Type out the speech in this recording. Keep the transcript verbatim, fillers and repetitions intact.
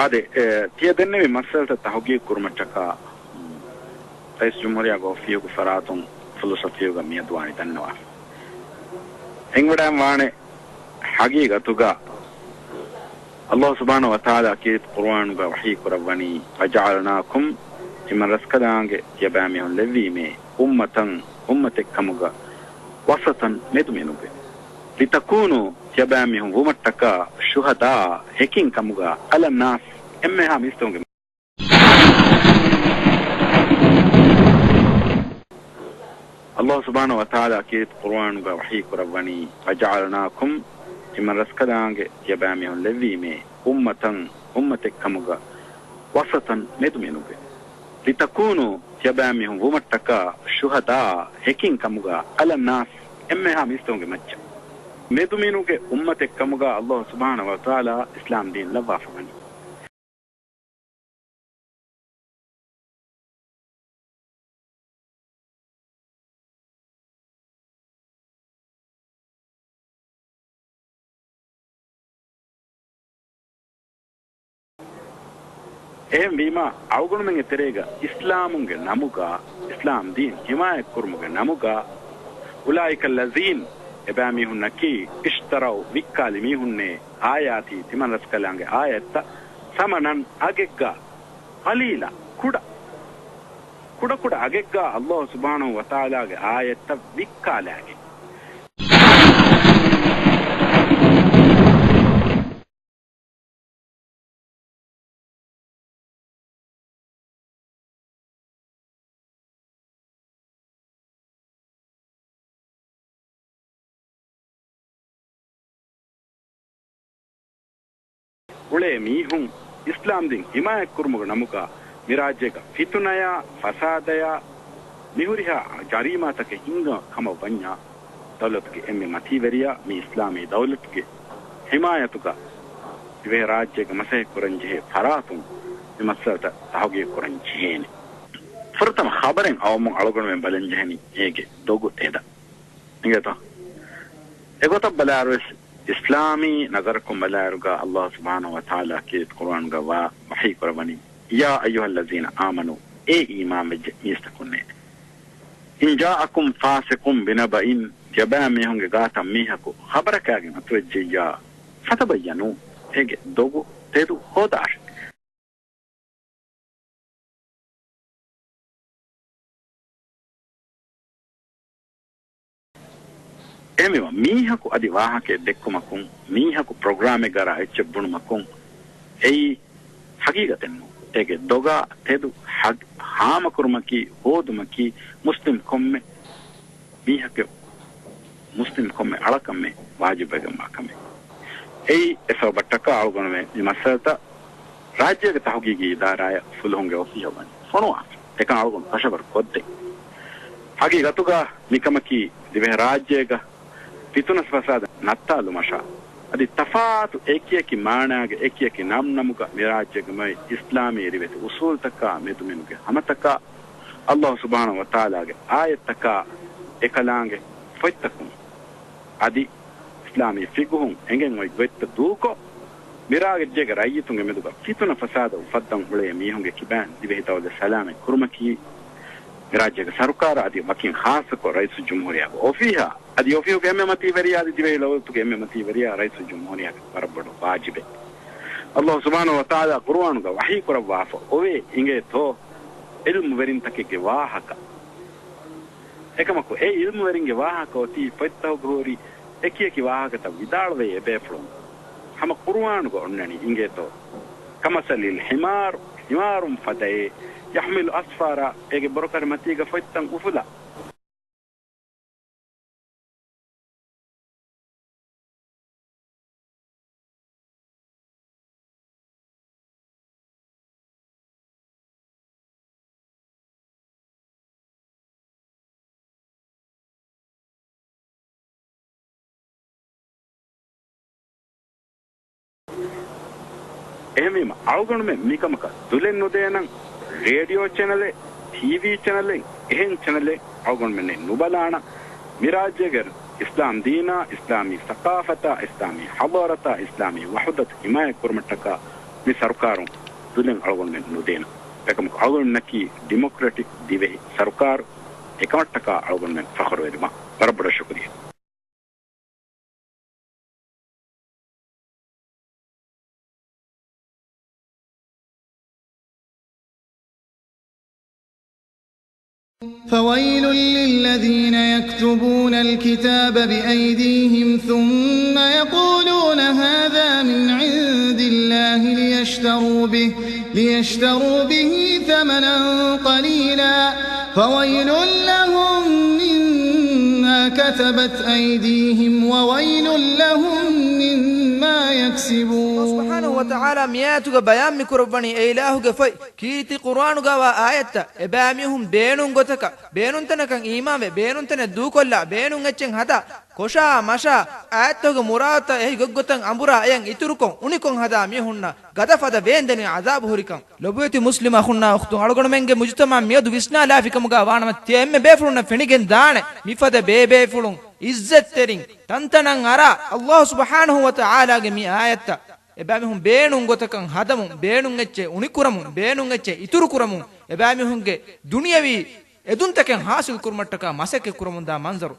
އަދި، އެ، ތިޔަ ދެންނެވި މައްސަލަތައް ތަހުގީގު ކުރުމަށްޓަކާ، ރައީސް ޖުމްހޫރިއްޔާގެ އޮފީހުގެ ފަރާތުން ފުލުސް އޮފީހުގަ މިއަދުވާނީ ދަންނަވާފަ. އެނގިވަޑައިން ވާނެ ހަގީގަތުގަ ﷲ ސުބްޙާނަހޫ ވަތަޢާލާ ކީރިތި ޤުރުއާނުގަ ވަޙީ ކުރައްވަނީ، "وَجَعَلْنَاكُمْ" ތިމަންރަސްކަލާނގެ ތިޔަބައިމީހުން ލެއްވީމޭ، "أُمَّةً" އުއްމަތެއްކަމުގަ، "وَسَطًا" މެދުމިނުގެ، "لِتَكُونُوا" ތިޔަބައިމީހުން ވުމަށްޓަކާ، "شُهَدَاءَ" ހެކިން ކަމުގަ، "عَلَى النَّاسِ" އެންމެހާ މީސްތަކުންގެ. ﷲ ސުބްޙާނަހޫ ވަތަޢާލާ ކީރިތި ޤުރުއާނުގަ ވަޙީ ކުރައްވަނީ، "وَجَعَلْنَاكُمْ" ތިމަންރަސްކަލާނގެ ތިޔަބައިމީހުން ލެއްވީމޭ، "أُمَّةً" އުއްމަތެއްކަމުގަ، "وَسَطًا" މެދުމިނުގެ، "لِتَكُونُوا" ތިޔަބައިމީހުން ވުމަށްޓަކާ، "شُهَدَاءَ" ހެކިން ކަމުގަ، "عَلَى النَّاسِ" އެންމެހާ މީސްތަކުންގެ މައްޗަށް. މެދުމިނުގެ އުއްމަތެއްކަމުގަ ﷲ ސުބްޙާނަހޫ ވަތަޢާލާ އިސްލާމް ދީން ލައްވާފަ ވަނީ. އެހެންވީމާ، އަޅުގަނޑުމެންގެ ތެރޭގަ އިސްލާމުންގެ ނަމުގަ، އިސްލާމް ދީން ހިމާޔަތްކުރުމުގެ ނަމުގަ، "أُولَٰئِكَ الَّذِينَ" އެބައިމީހުންނަކީ، "اشْتَرَوْا" ވިއްކާލި މީހުންނޭ، "آيَاتِي" ތިމަން ރަސްކަލާނގެ އާޔަތްތައް، "ثَمَنًا" އަގެއްގަ، "قَلِيلًا" ކުޑަ، ކުޑަކުޑަ އަގެއްގަ ﷲ ސުބްޙާނަހޫ ވަތަޢާލާގެ އާޔަތްތައް ވިއްކާލާގެން. އުޅޭ މީހުން އިސްލާމް ދީން ހިމާޔަތްކުރުމުގެ ނަމުގަ މި ރާއްޖޭގަ ފިތުނަޔާ، ފަސާދަޔާ، މިހުރިހާ ޖަރީމާތަކެއް ހިންގާ ކަމަށް ވަންޏާ، ދައުލަތުގެ އެންމެ މަތީވެރިޔާ މި އިސްލާމީ ދައުލަތުގެ ހިމާޔަތުގަ ދިވެހިރާއްޖޭގަ މަސައްކަތް ކުރަންޖެހޭ ފަރާތުން މި މައްސަލަތައް ތަހުގީގު ކުރަން ޖެހޭނެ. ފުރަތަމަ ޚަބަރެއް އައުމުން އަޅުގަނޑުމެން ބަލަން ޖެހެނީ އޭގެ ދޮގު ތެދަށް. އިނގޭތޯ؟ އެގޮތަށް ބަލާއިރުވެސް އިސްލާމީ ނަޒަރަކުން ބަލާއިރުގަ ﷲ ސުބްޙާނަހޫ ވަތަޢާލާ ކީރިތި ޤުރުއާނުގަ ވާ ވަޙީ ކުރައްވަނީ، "يَا أَيُّهَا الَّذِينَ آمَنُوا" އޭ އީމާންވެއްޖެ މީސްތަކުންނޭ. "إِنْ جَاءَكُمْ فَاسِقٌ بِنَبَإٍ" ތިޔަބައިމީހުންގެ ގާތަށް މީހަކު ޚަބަރަކާގެން އަތުވެއްޖެއްޔާ، "فَتَبَيَّنُوا" އޭގެ ދޮގު ތެދު ހޯދާށެވެ. އެހެންވީމަ، މީހަކު އަދި ވާހަކައެއް ދެއްކުމަކުން، މީހަކު ޕްރޮގްރާމެއްގަ ރާ އެއްޗެއް ބުނުމަކުން، އެއީ ހަގީގަތެއް ނޫން. އޭގެ ދޮގާ ތެދު ހަގ-، ހާމަކުރުމަކީ، ހޯދުމަކީ މުސްލިމް ކޮންމެ މީހަކު، މުސްލިމް ކޮންމެ އަޅަކަށްމެ ވާޖިބުވެގެންވާ ކަމެއް. އެއީ އެ ސަބަބަށްޓަކާ އަޅުގަނޑުމެން މި މައްސަލަތައް ރާއްޖޭގެ ތަހުގީގީ އިދާރާއަށް ފުލުހުންގެ އޮފީހަށް ވަނީ ފޮނުވާފަ. އެކަން އަޅުގަނޑު ކަށަވަރު ކޮށްދޭ. ހަގީގަތުގަ މިކަމަކީ ދިވެހިރާއްޖޭގަ ފިތުނަ ފަސާދަ ނައްތާލުމަށާ، އަދި ތަފާތު އެކިއެކި މާނާގެ އެކިއެކި ނަމްނަމުގަ މި ރާއްޖޭގަ މިއޮތް އިސްލާމީ ރިވެތި އުސޫލްތަކާ މެދުމިނުގެ ހަމަތަކާ، ﷲ ސުބްޙާނަހޫ ވަތަޢާލާގެ އާޔަތްތަކާ އެކަލާނގެ ފޮތްތަކުން އަދި އިސްލާމީ ފިޤުހުން އެނގެން އޮތް ގޮތްތައް ދޫކޮށް، މި ރާއްޖޭގެ ރައްޔިތުންގެ މެދުގަ ފިތުނަ ފަސާދަ އުފައްދަން އުޅޭ މީހުންގެ ކިބައިން ދިވެހި ދައުލަތް ސަލާމަތް ކުރުމަކީ، މި ރާއްޖޭގެ ސަރުކާރާ އަދި ވަކިން ޚާއްޞަކޮށް ރައީސުލްޖުމްހޫރިއްޔާގެ އޮފީހާ އަދި އޮފީހުގެ އެންމެ މަތީވެރިޔާ އަދި ދިވެހި ދައުލަތުގެ އެންމެ މަތީވެރިޔާ ރައީސުލްޖުމްހޫރިއްޔާގެ ވަރަށް ބޮޑު ވާޖިބެއް. ﷲ ސުބްޙާނަހޫ ވަތަޢާލާ ޤުރުއާނުގަ ވަޙީ ކުރައްވާފަ އޮވޭ އިނގޭތޯ ޢިލްމުވެރިންތަކެއްގެ ވާހަކަ. އެކަމަކު، އެ ޢިލްމުވެރިންގެ ވާހަކަ އޮތީ ފޮތްތަކުގަ ހުރި އެކިއެކި ވާހަކަތައް ވިދާޅުވޭ އެބޭފުޅުން. ހަމަ ޤުރުއާނުގަ އޮންނަނީ އިނގޭތޯ، "كَمَثَلِ الْحِمَارِ" ޙިމާރުން ފަދައޭ، "يَحْمِلُ أَسْفَارًا" އޭގެ ބޮރަކަށި މަތީގަ ފޮތްތައް އުފުލާ. އެހެންވީމަ، އަޅުގަނޑުމެން މިކަމަކަށް ދުލެއް ނުދޭނަން، ރޭޑިއޯ ޗެނަލެއް، ޓީވީ ޗެނަލެއް، އެހެން ޗެނަލެއް އަޅުގަނޑުމެންނެއް ނުބަލާނަން. މި ރާއްޖޭގެ އިސްލާމް ދީނާ، އިސްލާމީ ސަޤާފަތާ، އިސްލާމީ ޙަޟާރަތާ، އިސްލާމީ ވަޙުދަތު ޙިމާޔަތް ކުރުމަށްޓަކާ މި ސަރުކާރުން ދުލެއް އަޅުގަނޑުމެން ނުދޭނަން. އެކަމަކު އަޅުގަނޑުމެންނަކީ ޑިމޮކްރެޓިކް ދިވެހި ސަރުކާރު. އެކަމަށްޓަކާ އަޅުގަނޑުމެން ފަޚުރުވެރިވާ. ވަރަށް ބޮޑަށް ޝުކުރިއްޔާ. فويل للذين يكتبون الكتاب بأيديهم ثم يقولون هذا من عند الله ليشتروا به، ليشتروا به ثمنا قليلا فويل لهم مما كتبت أيديهم وويل لهم مما يكسبون. ސުބްޙާނަހޫ ވަތަޢާލާ މިއާޔަތުގަ ބަޔާން މިކުރައްވަނީ އެ އިލާހުގެ ފޮތް ކީރިތި ޤުރްއާނުގަވާ އާޔަތްތައް. އެބައިމީހުން ބޭނުން ގޮތަކަށް، ބޭނުންތަނަކަށް އީމާންވެ، ބޭނުންތަނެއް ދޫކޮށްލާ، ބޭނުން އެއްޗެއް ހަދާ، ކޮށާ، މަށާ، އާޔަތްތަކުގެ މުރާދުތައް އެހި ގޮތްގޮތަށް އަނބުރާ، އެޔަށް އިތުރުކޮށް، އުނިކޮށް ހަދާ މީހުންނަށް ގަދަފަދަ ވޭންދެނިވި ޢަޛާބު ހުރިކަން. ލޮބުވެތި މުސްލިމް އަޚުންނާ އުޚްތުން، އަޅުގަނޑުމެންގެ މުޖުތަމަޢަށް މިއަދު ވިސްނާލާފިކަމުގަ ވާނަމަ، ތިޔަ އެންމެ ބޭފުޅުންނަށް ފެނިގެން ދާނެ، މިފަދަ ބޭބޭފުޅުން، ޢިއްޒަތްތެރިން، ތަންތަނަށް އަރާ، ﷲ ސުބްޙާނަހޫ ވަތަޢާލާގެ މި އާޔަތްތައް އެބައިމީހުން ބޭނުން ގޮތަކަށް ހަދަމުން، ބޭނުން އެއްޗެއް އުނިކުރަމުން، ބޭނުން އެއްޗެއް އިތުރުކުރަމުން، އެބައިމީހުންގެ ދުނިޔަވީ އެދުންތަކެއް ޙާޞިލް ކުރުމަށްޓަކާ މަސައްކަތް ކުރަމުންދާ މަންޒަރު.